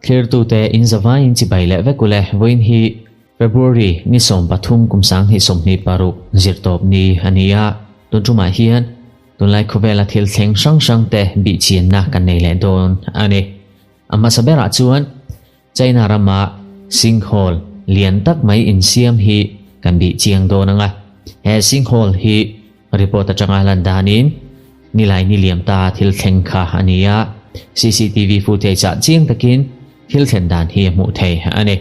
Thlirtute in zavaiin chibai leh vek ule vawiin hi February ni 13 kum 2026 zirtawp ni a ni a, tun tumah hian tunlai khawvela thil thleng hrang hrang te bihchianna kan nei leh dawn a ni. A hmasa berah chuan China rama sinkhole lian tak mai insiam hi kan bih chiang dawn ang a. He sinkhole hi report atanga lan danin nilai ni liam ta thil thleng kha a ni a, CCTV footage ah chiang takin thil thlen dan hi a hmuh thei a ni.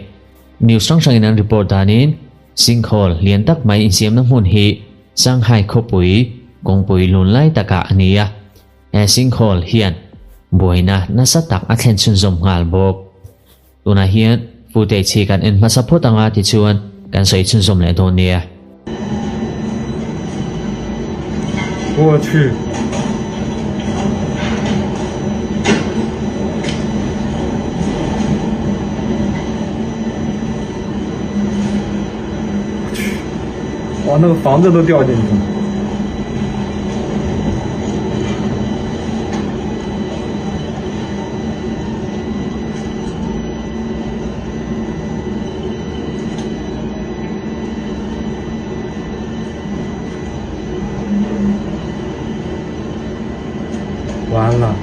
News hrang hrangin an report danin sinkhole lian tak mai insiamna hmun hi Shanghai khawpui kawngpui lun lai takah a ni a. He sinkhole hian buaina nasa tak a thlen chhunzawm nghal bawk. Tunah hian footage hi kan en hmasa phawt anga tichuan kan sawi chhunzawm leh dawn nia. 我去！我去！哇，那个房子都掉进去了。完了！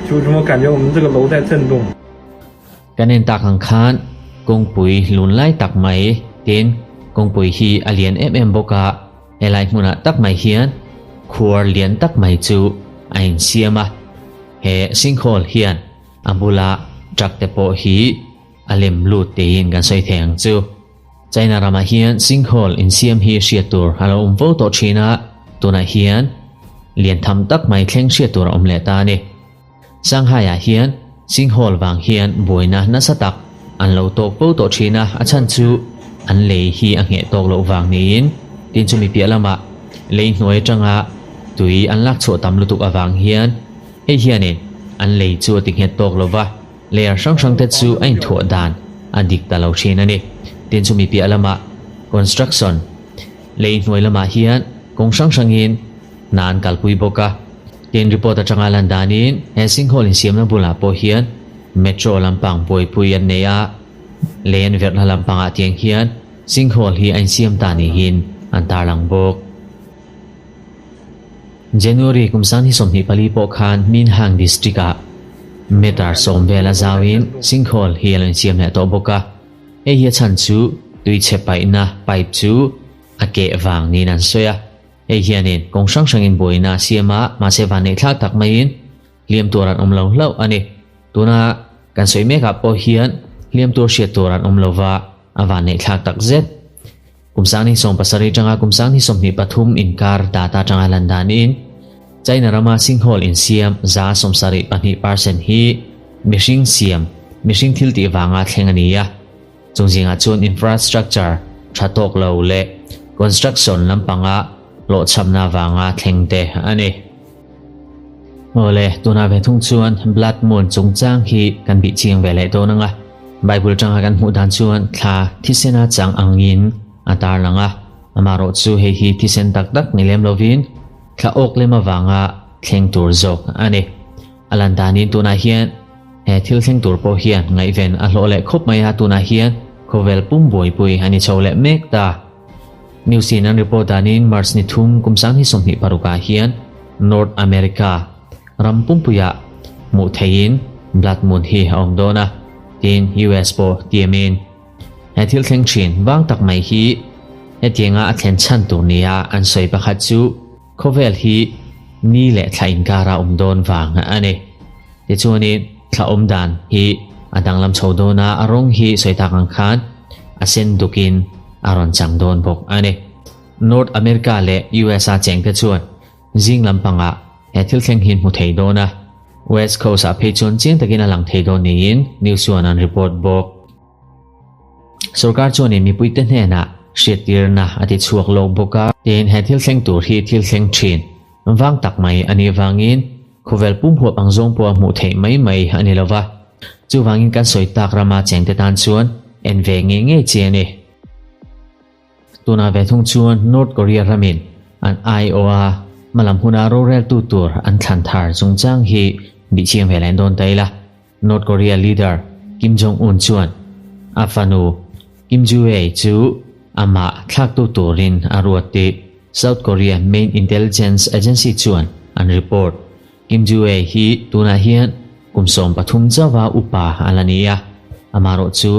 就这么感觉，我们这个楼在震动。 Kan en tak ang khan kawngpui lun lai tak mai tin kawngpui hi a lian em em bawk a, helai hmunah tak mai hian khuar lian tak mai chu a insiam a, he sinkhole hian a bula truck te pawh hi a lem lut tiin kan sawi thei ang chu. China ramah hian sinkhole insiam hi hriat tur a lo awm fo tawh thin a, tunah hian lian tham tak mai thleng hriat tur a awm leh ta a ni. Shanghai-ah hian sinkhole vang hian buaina nasa tak an lo tawk fo tawh thin a, a chhan chu an lei hi a ngheh tawk loh vang niin tin chumi piah lamah lei hnuai atanga tui an lak chhuah tam lutuk avang hian hei hianin an lei chu a ti nghet tawk lo va. Layer hrang hrang te chu a inthuah dan a dik ta lo thin a ni. Tin chumi piah lamah construction lei hnuai lamah hian kawng hrang hrangin hna an kalpui bawk a. Tin report atanga lan danin he sinkhole insiamna bulah pawh hian metro lampang buaipui an nei a, lei an verhna lampangah tiang hian sinkhole hi a insiam ta niin an tarlang bawk. January kum 2024 pawh khan Minhang District-ah meter 10 vel a zauin sinkhole hi a lo insiam leh tawh bawk a. Hei hi a chhan chu tui chhe paihna pipe chu a keh vang niin an sawi a. Hei hianin kawng hrang hrangin buaina a siam a, mahse vanneih thlak tak maiin hliam tur an awm lo hlauh a ni. Tuna kan sawi mekah pawh hian hliam tur hriat tur an awm lova a vanneih thlak tak zet. Kum 2017 atanga kum 2023 inkar data atanga lan danin China rama sinkhole insiam 72% hi mihring siam, mihring thil tih vanga thleng a ni a. Chung zingah chuan infrastructure tha tawk lo leh construction lampanga hlawhchhamna vanga thleng te a ni. Awle, tunah ve thung chuan Blood Moon chungchang hi kan bih chiang ve leh dawn ang a. Bible atanga kan hmuh dan chuan thla thisena chang angin a tarlang a. Amaherawh chu hei hi thisen tak tak ni lem lovin thla awk lem avanga thleng tur zawk a ni. A lan danin tunah hian he thil thleng tur pawh hian ngaihven a hlawh leh khawp mai a, tunah hian khawvel pum buaipui a ni chho leh mek ta. News in an report danin March ni thum kum 2026 ah hian North America ram pumpuiah hmuh theihin Blood Moon hi a awm dawn a, tiin US pawh tiamin he thil thleng thin vang tak mai hi hetianga a thlen chhan tur nia an sawi pakhat chu khawvel hi ni leh thla inkara awm dawn vang a ni. Tichuanin thla awm dan hi a danglam chho dawn a, a rawng hi sawi tak ang khan a sen dukin a rawn chang dawn bawk a ni. North America leh USA chengte chuan zing lampangah he thil thleng hi hmu thei dawn a, West Coast ah phei chuan chiang takin a lang thei dawn niin news chuan an report bawk. Sorkar chuanin mipuite hnenah hriattirna a ti chhuak lawk bawk a, tin he thil thleng tur hi thil thleng thin vang tak mai a nih vangin khawvel pum huap ang zawng pawh a hmuh theih mai mai a ni lova, chuvangin kan sawi tak rama chengte tan chuan en ve ngei ngei chi a ni. Tunah ve thung chuan North Korea ramin an aiawha hmalam huna roreltu tur an thlan thar chungchang hi bihchiang ve leh dawn ta ila. North Korea leader Kim Jong Un chuan a fanu Kim Ju-ae chu amah thlaktu turin a ruat tih South Korea main intelligence agency chuan an report. Kim Ju-ae hi tunah hian kum 13 chauha upa a la ni a, amaherawh chu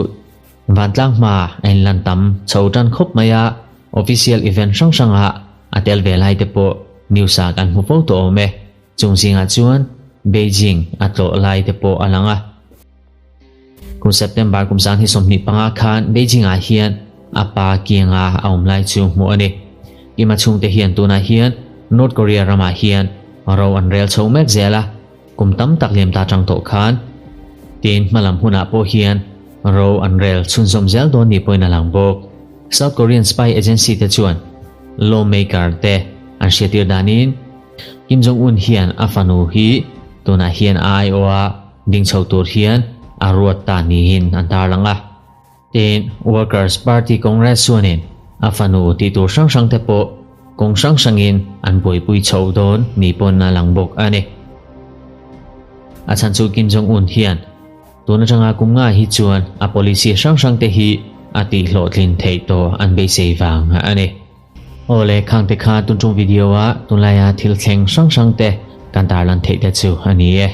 vantlang hma a inlan tam chho tan khawp mai a, official event hrang hranga a tel ve lai te pawh news ah kan hmu fo tawh awm e. Chung zingah chuan Beijing a tlawh lai te pawh a lang a. Kum September kum 2025 khan Beijing ah hian a pa kianga a awm lai chu hmuh a ni. Kim a chhungte hian tunah hian North Korea ramah hian ro an rel chho mek zel a, kum tam tak liam ta tang tawh khan tin hmalam hunah pawh hian ro an rel chhunzawm zel dawn ni pawhin a lang bawk. South Korean spy agency te chuan lawmaker te an hriattir danin Kim Jong-un hian a fanu hi tunah hian a aiawha ding chho tur hian a ruat ta niin an tarlang a. Tin, Workers Party Congress chuanin a fanu tih tur hrang hrang te pawh kawng hrang hrangin an buaipui chho dawn ni pawn a lang bawk a ni. A chhan chu Kim Jong-un hian tun atanga kum nga hi chuan a policy hrang hrang te hi a tihhlawhtlin theih tawh an beisei vang a ni. Aw le, khangte kha tun tum video a tunlaia thil thleng hrang hrang te kan tarlan theih te chu a ni e.